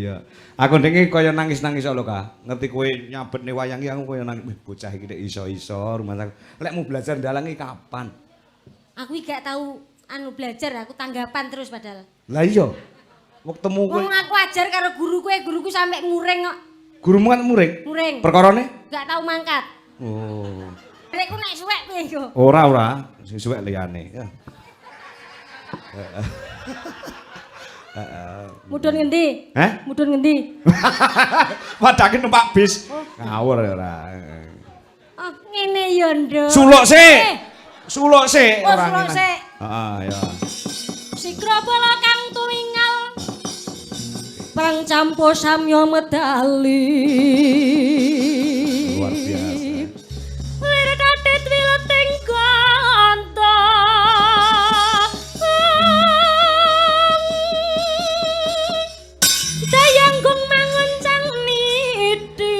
Iya. Aku ndenge kaya nangis-nangis lho, Kak. Ngerti kowe nyabetne wayang iki aku kaya nangis. Wih, bocah iki nek iso-iso rumah. Lek mau belajar ndalang iki kapan? Aku iki gak tau anu belajar, aku tanggapan terus padahal. Lah iya. Wektemu kowe Wong aku ajar karo guruku, guruku sampe muring kok. Gurumu kan muring. Muring. Perkarane? Gak tau mangkat. Oh. Rekku nek suwek piye iku? Ora ora, sing suwek liyane. Ya. Heeh. Mudhun ngendi? Heh? Mudhun ngendi? Padake numpak bis. Ngawur ya ora. Oh, ngene ya, Nduk. Suluk sik. Eh, Suluk sik Oh, ora suluk ngene. sik. Heeh, ya. Sigra bala kang tumingal. Prang campo samya medali. Luar biasa. Lir katit wileting ganda. Dayanggung manguncang niti.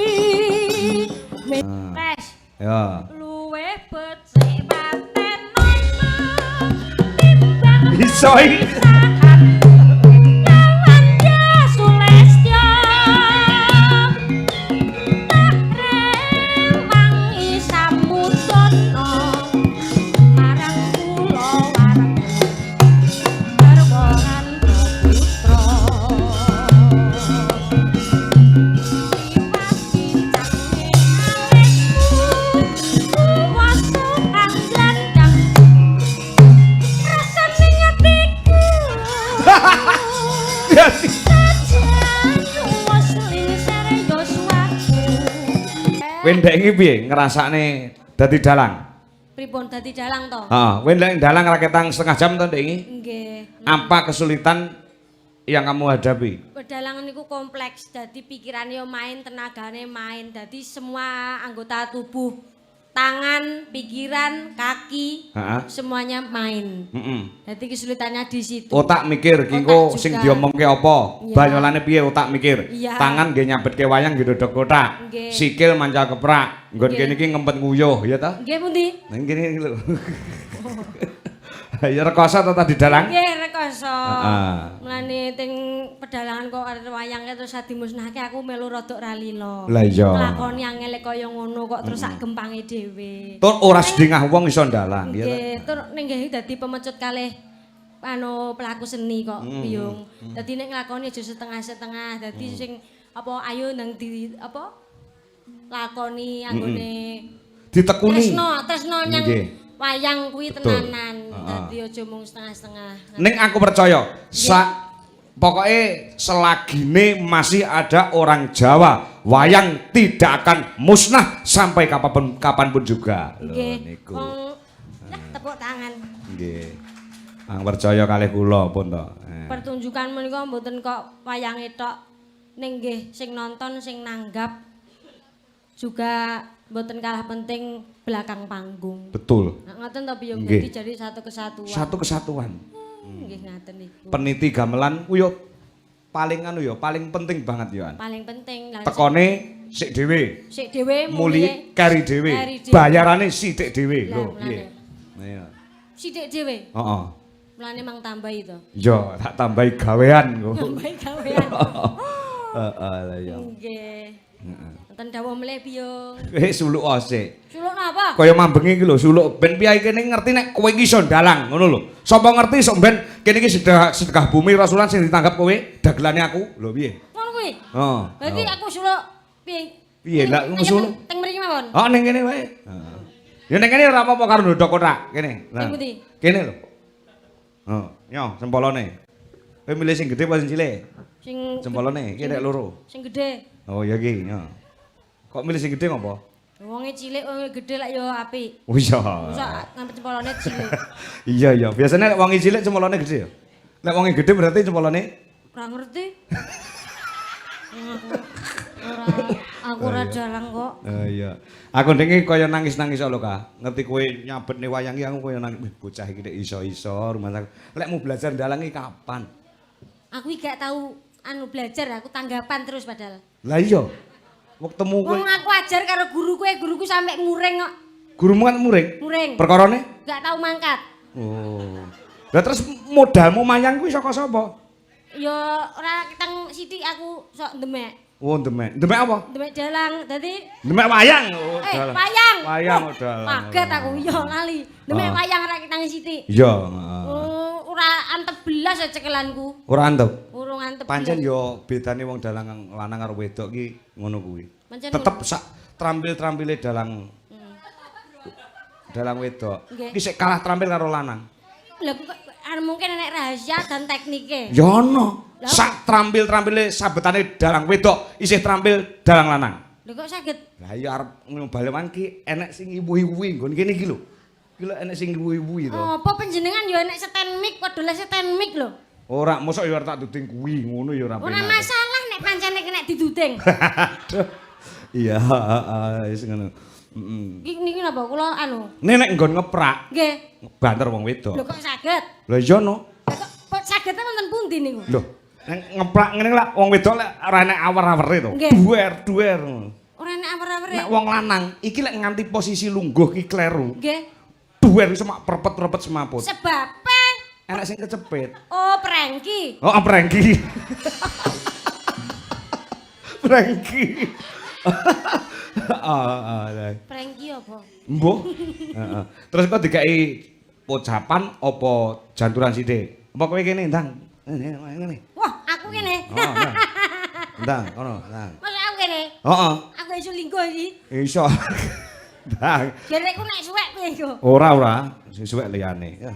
Tes. Ya. Luwe becik paten ana timbang Iso iki. pisahan. Yawandya Sulestya tak rewangi samudana marang kula warga garwa lan putra liwat kincange alismu kuwasa kang glandang rasane atiku. Sajan wis lingsir yuswaku. Kowe ndek iki piye ngrasakne dadi dalang? Pripun dadi dalang to? Heeh, kowe ndek dalang raketang setengah jam to ndek iki? Nggih. Apa kesulitan yang kamu hadapi? Pedalangan niku kompleks, dadi pikirane yo main, tenagane main, dadi semua anggota tubuh, tangan, pikiran, kaki, semuanya main. Dadi kesulitannya di situ. Otak mikir ki engko Otak sing juga. diomongke apa? Iya. Banyolane piye otak mikir. Iya. Tangan nggih nyabetke wayang nggih dodok kotak. Nggih. Sikil mancal keprak. Nggon kene iki ngempet nguyuh ya ta? Nggih pundi? Nang kene iki lho. Ya rekoso to tadi dalang? Nggih rekoso. Heeh. Mulane teng pedalangan kok arep wayangke terus dimusnahke aku melu rodok ra lila. Lah iya. Nglakoni angele kaya ngono kok terus sak gempange dhewe. Tur ora sedengah wong iso ndalang ya ta? Nggih, tur ning nggih dadi pemecut kalih anu pelaku seni kok, Biyung. Dadi nek nglakoni aja setengah-setengah. Dadi sing apa ayo nang di apa lakoni anggone Ditekuni. tresno, tresno nyang wayang kuwi tenanan. Dadi aja mung setengah-setengah. Ning aku percaya sak pokoknya selagine masih ada orang Jawa, wayang tidak akan musnah sampai kapanpun kapanpun juga. Lho niku. Wong lah tepuk tangan. Nggih. Ang percaya kalih kula pun to. Eh. Pertunjukan menika mboten kok wayange tok. Ning nggih sing nonton, sing nanggap juga mboten kalah penting belakang panggung. Betul. Nah, ngoten to Biyung, Nggih. dadi jadi satu kesatuan. Satu kesatuan. Nggih ngaten niku. Peniti gamelan ku yo paling anu yo, paling penting banget yo. An. Paling penting lah. Tekone sik dhewe, Sik dhewe muli keri dhewe, keri dhewe. Bayarane sithik dhewe. Lah, Lho, mulane. piye? Iya. Sithik dhewe. Heeh. Mulane mang tambahi to. Yo, tak tambahi gawean kok. Tambahi gawean. Heeh, lah iya. Nggih. Wonten dawuh melih Biyung. Eh suluk sik. Suluk napa? Kaya mambengi iki lho suluk ben piye kene ngerti nek kowe iki iso ndalang ngono lho. Sapa ngerti sok ben kene iki sedekah sedekah bumi rasulan sing ditanggap kowe dagelane aku. Lho piye? Ngono kuwi. Heeh. Berarti aku suluk piye? Piye lah Ning- suluk? Teng mriki mawon. Oh ning kene wae. Heeh. Ya ning kene ora apa-apa karo ndodok kotak kene. Lah. Ning pundi? Kene lho. Oh, nyo sempolone. Kowe milih sing gedhe apa sing cilik? Sing Jempolone iki nek loro. Sing gedhe. Oh ya iki, nyo. Kok milih sing gedhe ngopo? Wonge cilik, wonge gedhe lak ya apik. Oh iya. Mosok ngambil jempolone cilik. Iya iya, biasanya nek wonge cilik jempolone gedhe ya. Nek wonge gedhe berarti jempolone Ora ngerti. Aku ora aku ora dalang kok. Oh iya. Aku ndenge kaya nangis-nangis lho, Kak. Ngerti kowe nyabetne wayang iki aku kaya nangis. Wih, bocah iki nek iso-iso rumah. Lek mau belajar ndalang iki kapan? Aku iki gak tau anu belajar, aku tanggapan terus padahal. Lah iya. Wektemu kowe Wong aku ajar karo guruku, guruku sampe muring kok. Gurumu kan muring. Muring. Perkarane? Gak tau mangkat. Oh. Lah terus modalmu mayang kuwi saka sapa? Ya ora ketang sithik aku sok ndemek. Oh, ndemek. Ndemek apa? Ndemek dalang. Dadi Ndemek wayang. Oh, dalang. Wayang. Wayang Oh, dalang. Kaget aku ya lali. Ndemek Ah. wayang ora ketang sithik. Iya, heeh. Oh, ora antep belas ya cekelanku. Ora antep. Urung antep. Pancen yo bedane wong dalang lanang karo wedok ki ngono kuwi. Tetep sak trampil-trampile dalang dalang wedok. Ki sik kalah trampil karo lanang. Lah kok mungkin enek rahasia dan teknike. Ya ono. Sak trampil-trampile sabetane dalang wedok isih trampil dalang lanang. Lho kok saged? Lah iya arep balewan ki enek sing iwu-iwuhi nggon kene iki lho. Iki lho enek sing iwu-iwuhi to. Apa panjenengan ya enek stand mic padha le stand mic lho. Ora, mosok ya arep tak duding kuwi ngono ya ora Ora masalah nek pancene kena diduding. Aduh. Iya, heeh, wis ngono. Heeh. Iki niki napa kula anu? Nek nek nggon ngeprak, Nggih. banter wong wedok. Lho kok saged? Lah iya no. Lah kok sagedte wonten pundi niku? Lho, nek ngeprak ngene lak wong wedok lek ora enek awer-awere to. Duwer, duwer. Ora enek awer-awere. Nek wong lanang iki lek nganti posisi lungguh ki kleru. Nggih. Duwer iso mak prepet-prepet semaput. Sebabe Enek sing kecepit. Oh, prengki. Oh, prengki. Prengki. Ah. Prengki apa? Mbuh. Heeh. Terus kok dikai pocapan apa janturan sithik? Apa kowe kene ndang? Ngene. Wah, aku kene. Oh, ndang. Ndang, kono, ndang. Masa aku kene? Heeh. Aku iso lingguh iki. Iso. Ndang. Jarekku nek suwek piye iku? Ora, ora. Sing suwek liyane. Ya.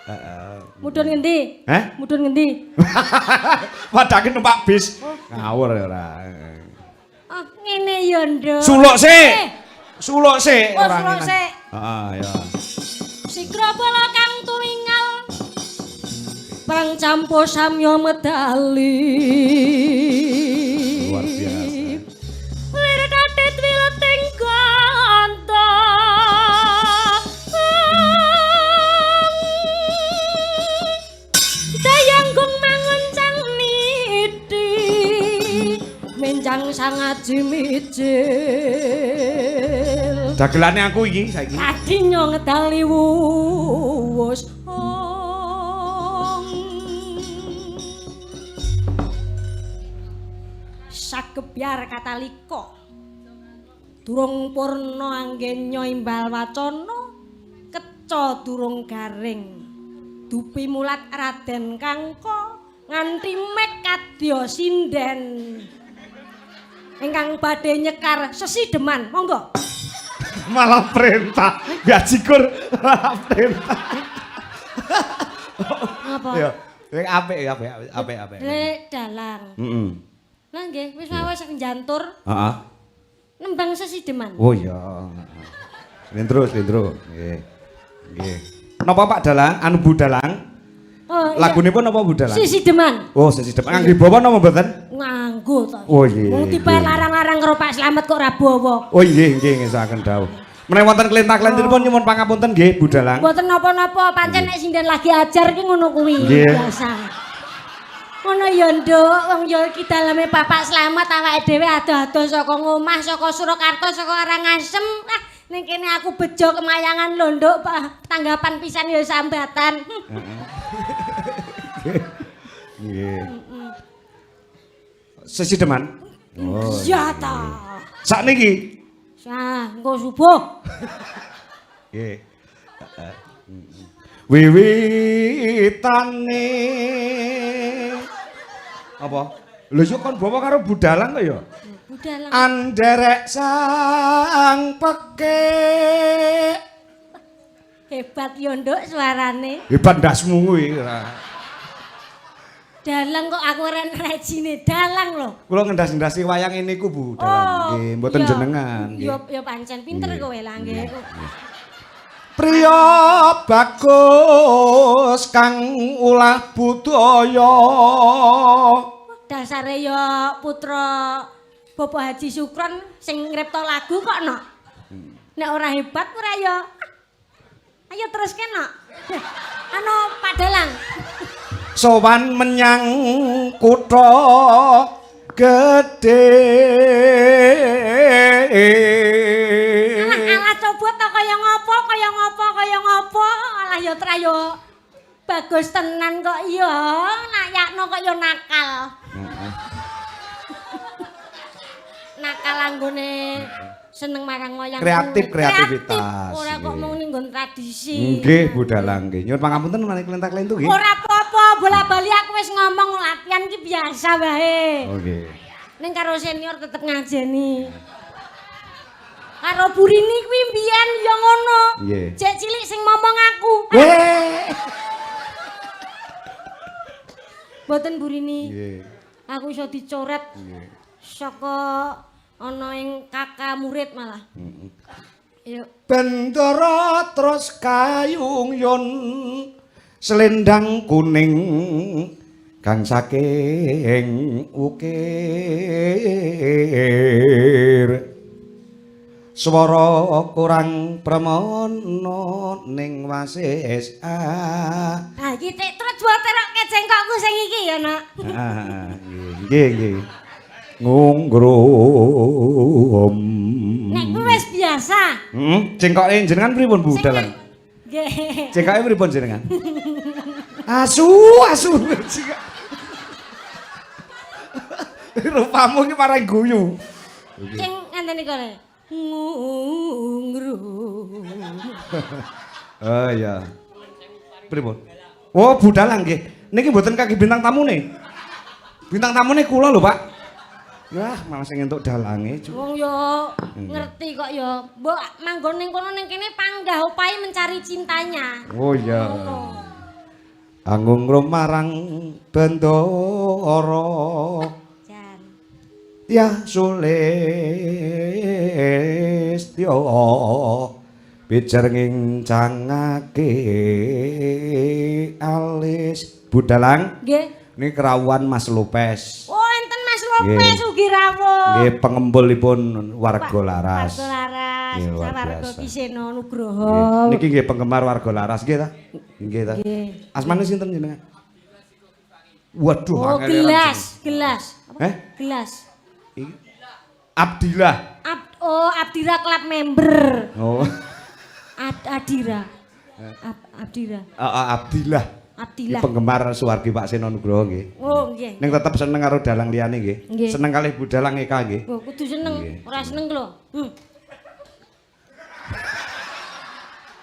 Heeh. Mudhun ngendi? Heh? Mudhun ngendi? Padake numpak bis. Ngawur ya ora. Oh, ngene ya, Nduk. Suluk sik. Suluk sik Oh, suluk sik. Heeh, ya. Sigra bala kang tumingal. Prang campo samya medali. Luar biasa. Lir katit wileting ganda. Dayang gong manguncang niti. Menjang sangaji mijil. Dagelane aku iki saiki. Kadinyo ngedali wuwus ong. Sagebyar katalika. Durung purna anggenya imbal wacana, keca durung garing. Dupi mulat Raden Kangka nganti mek kadya sinden. Ingkang badhe nyekar sesideman, monggo. Malah perintah, gajikur malah perintah. Apa? Ya, apik ya, apik, apik, apik. Lek dalang. Heeh. Lah nggih, wis mawon sak njantur. Heeh. Nembang sesideman. Oh iya. Slendro, slendro. Nggih. Nggih. Napa Pak Dalang? Anu Bu Dalang? Oh, iya. Lagunipun napa Bu Dalang? Sesideman. Oh, sesideman. Ngangge bawa napa mboten? Nganggo to. Oh iya. Wong dibayar larang-larang karo Pak Slamet kok ora bawa. Oh iya, nggih ngesaken dawuh. Menawi wonten klenta-klentinipun nyuwun pangapunten nggih Bu Dalang. Mboten napa-napa, pancen nek sinden lagi ajar ki ngono kuwi biasa. Ngono ya, Nduk, wong ya iki daleme Bapak Slamet awake dhewe adoh-adoh saka ngomah, saka Surakarta, saka Karangasem. Ah, ning kene aku bejo kemayangan lho, Nduk, Pak. Tanggapan pisan ya sambatan. Nggih. Sesideman? Oh. Iya ta. Sakniki? Sah, engko subuh. Nggih. Wiwitane apa? Lho yo kon bawa karo budalang kok ya? Budalang. Anderek sang pekik. Hebat yo, Nduk, suarane. Hebat ndasmu kuwi. Dalang kok aku ora rejine dalang lho. Kula ngendas-ngendasi wayang ini ku Bu dalang. Nggih, mboten jenengan nggih. Yo yo pancen pinter kowe lah nggih. Priya bagus kang ulah budaya. Dasare ya putra Bapak Haji Sukron sing ngripta lagu kok nok. Nek ora hebat ora ya. Ayo teruske nok. Anu Pak Dalang. Sowan menyang kutha gedhe. Alah, alah coba to kaya ngopo, kaya ngopo, kaya ngopo. Alah ya tra yo. Bagus tenan kok iya, nak yakno kok ya nakal. Heeh. Nakal anggone seneng marang wayang Kreatif, kulit. kreativitas, Ora kok nggih. mung ning nggon tradisi. Nggih, Bu Dalang nggih. Nyuwun pangapunten menawi klentak-klentu nggih. Ora apa-apa, bola-bali aku wis ngomong latihan ki biasa wae. Oh nggih. Ning karo senior tetep ngajeni. Karo Burini kuwi mbiyen ya ngono. Nggih. Jek cilik sing ngomong aku. Weh. Mboten Burini. Nggih. Aku iso dicoret Nggih. saka ana ing kakak murid malah. Heeh. Yuk. Bendara terus kayung yun selendang kuning kang saking ukir swara kurang pramana ning wasis a. Ah iki tek terus buat terokke cengkokku sing iki ya, Nak. Ah, nggih nggih ngungrum. Nek kuwi wis biasa. Heeh, cengkoke jenengan pripun Bu Dalang? Nggih. Cengkoke pripun jenengan? Asu, asu. Rupamu iki marang guyu. Sing ngenten iku le. Ngungrum. Oh iya. Pripun? Oh, Bu Dalang nggih. Niki mboten kaki bintang tamune. Bintang tamune kula lho, Pak. Wah, malah sing entuk dalange. Cu. Wong yo ngerti kok yo. Mbok manggon ning kono ning kene panggah opahe mencari cintanya. Oh iya. Ngono. Anggung marang bendara. Jan. Ya sulistya bijar ngincangake alis. Bu Dalang, Nggih. niki kerawuhan Mas Lopez. Oh, enten Mas Lopez ugi rawuh. Nggih, pengembulipun warga Laras. Warga Laras, Nggih, luar warga biasa. Kiseno Nugroho. Nggih. Niki nggih penggemar warga Laras nggih ta? Nggih ta? Nggih. Asmane sinten jenengan? Waduh, Oh, angel gelas, gelas. Apa? Eh? Gelas. Iki. Abdillah. Oh, Abdira Club member. Oh. Adira. Abdira. Abdillah. Iki Abdillah. penggemar suwargi Pak Seno Nugroho nggih. Oh, nggih. Ning tetep seneng karo dalang liyane nggih. Nggih. Seneng kalih Bu Dalang Eka nggih. Oh, kudu seneng, Nggih. ora seneng lho.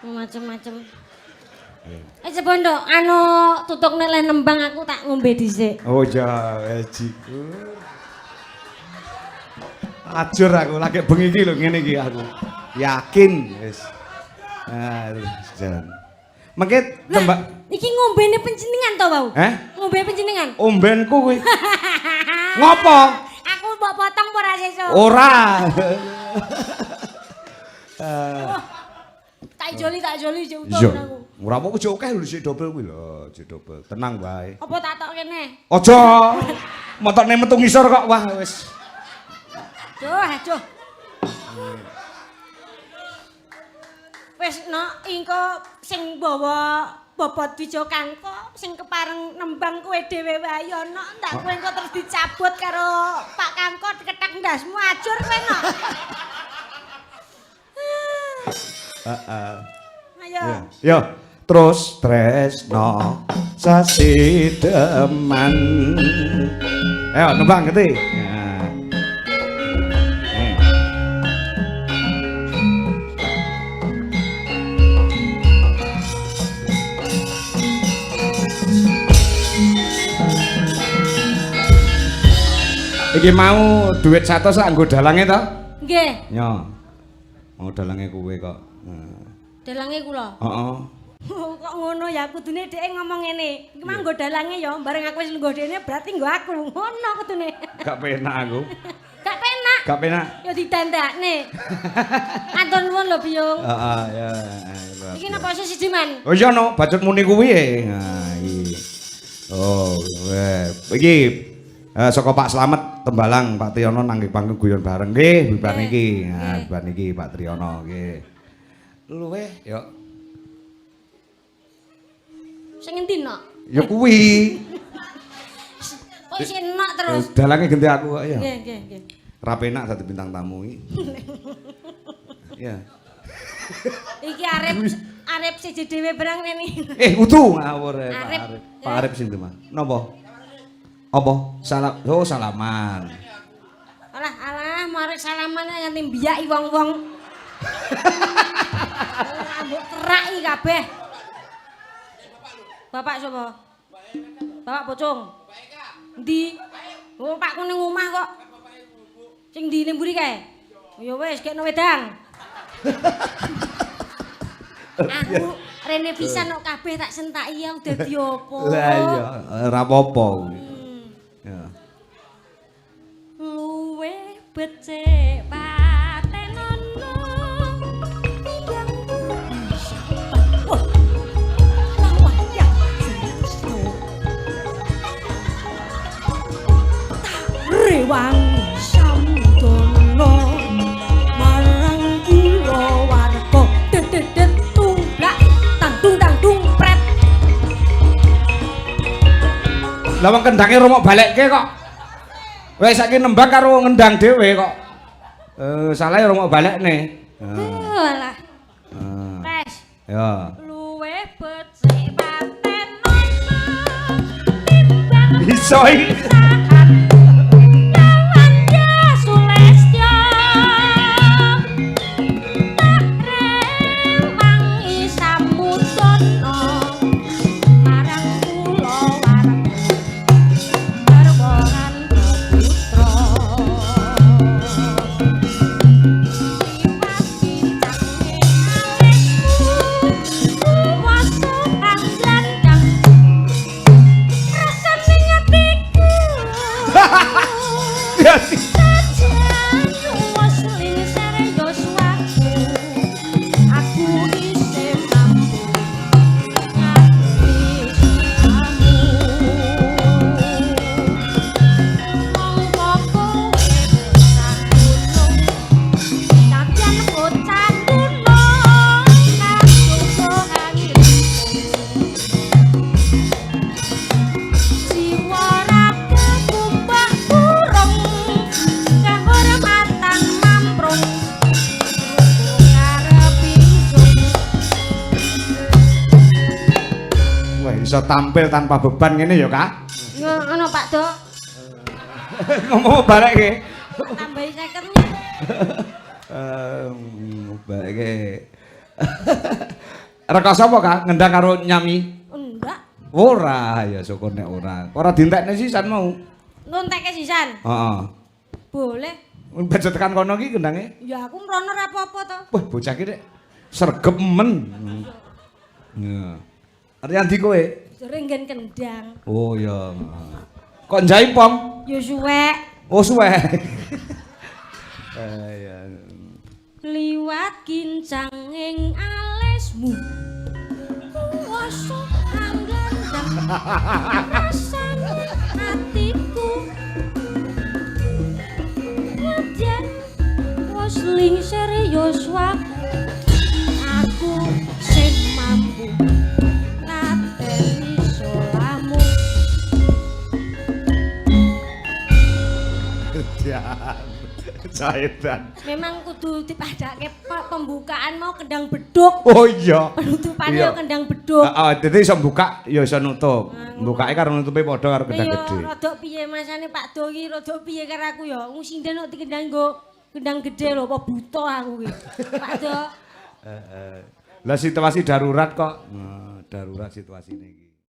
Macem-macem. Eh coba ndok, anu tutuk nek leh nembang aku tak ngombe dhisik. Oh ya, jiku. Ajur aku lagi bengi iki lho ngene iki aku. Yakin wis. Ah, jalan. Mengke tembak Iki ngombene panjenengan to, Wau? Eh? Ngombe panjenengan. Ombenku kuwi. Ngopo? Aku mbok potong apa ora sesuk? Ora. Tak ijoli, tak ijoli jek Iya. utang aku. Ora apa-apa jek akeh lho sik dobel kuwi lho, jek dobel. Tenang wae. Apa tak tok kene? Aja. Motokne metu ngisor kok. Wah wis. Duh, aduh. Wis no, engko sing bawa bobot Dwijo Kangko sing kepareng nembang kowe dhewe wae ya nok, ndak kowe engko terus dicabut karo Pak Kangko diketek ndasmu ajur kowe nok. Heeh. Ayo. Yo, terus tresno sasideman. Ayo nembang ngerti. Ya. Iki mau duit 100 sak nggo dalange to? Nggih, Yo. Mau dalange kowe kok. Heeh. dalange kula. Heeh. Kok ngono ya kudune dhek ngomong ngene. Iki mah nggo dalange ya, bareng aku wis nggo dhekne berarti nggo aku. Ngono kudune. Gak penak aku. Gak penak. Gak penak. Ya didandakne. Matur nuwun lho, Biyung. Heeh, ya. Iki napa siji man? Oh iya no, bacut muni kuwi e. Nah, iki. Oh, weh. Iki saka Pak Slamet Tembalang, Pak Triyono nang panggung guyon bareng nggih, bibar niki. Nah, bibar niki Pak Triyono nggih. Luweh yo. Sing endi nok? Ya kuwi. Kok isih nok terus? Dalange genti aku kok ya. Nggih, nggih, nggih. Ra penak dadi bintang tamu iki. Iya. Iki arep arep siji dhewe barang ngene. Eh, udu ngawur e Pak Arep. Arif. Pak Arif sing Mas. Napa? Apa? Salam. Oh, salaman. Alah alah, marek salaman nganti mbiyaki wong-wong. Ora mbok teraki kabeh. Bapak sapa? Bapak pocong. Endi? Oh, Pakku ning omah kok. Sing ndi ning mburi kae? Ya wis, gekno wedang. Aku rene pisan kok kabeh tak sentaki aku dadi apa? Lah iya, ora apa-apa kuwi. Ya. Luwe becik patenono timbang rewangi samudana marang kula warga dedet tumblak tangtung tangtung pret. Lah wong kendange romok balekke kok. Wis saiki nembang karo ngendang dhewe kok. Eh, salah ya romok balekne. Alah, wes. Ya. Luwe becik patenono timbang Iso iki. Ya sih. Jiwa raga kumbah burung kehormatan mamprung karep ingsun. Wah, iso tampil tanpa beban ngene ya, Kak. Ngono Pak Dok, Ngomong balekke. tambahi 50. Eh, balekke. Rekoso apa, Kak? Ngendang karo nyami? Enggak. Ora, ya syukur nek ora. Ora dientekne sisan mau. Nuntekke sisan. Heeh. Boleh. Bejo tekan kono iki kendange. Ya aku mrono ora apa-apa to. Wah, bocah iki nek sregep men. Ya. Arep ndi kowe? Jere nggen kendang. Oh ya. Kok njaipong? Ya suwek. Oh suwek. Eh ya. Liwat kincang ing alismu. Kuwasa anglandang. Rasane atiku. Nadyan wis lingsir yuswa aku sing mampu nateni solamu. Jaedan. Memang kudu dipadake pembukaan mau kendang beduk. Oh iya. Penutupannya Iya. kendang beduk. Heeh, dadi iso buka ya iso nutup. Bukake karo nutupe padha karo kendang Iya, gede. rodok piye masane Pak Do iki rodok piye karo aku ya. Wong sinden kok dikendang nggo kendang gede lho apa buta aku iki. Pak Do. Heeh. Lah situasi darurat kok. Nah, darurat situasine iki.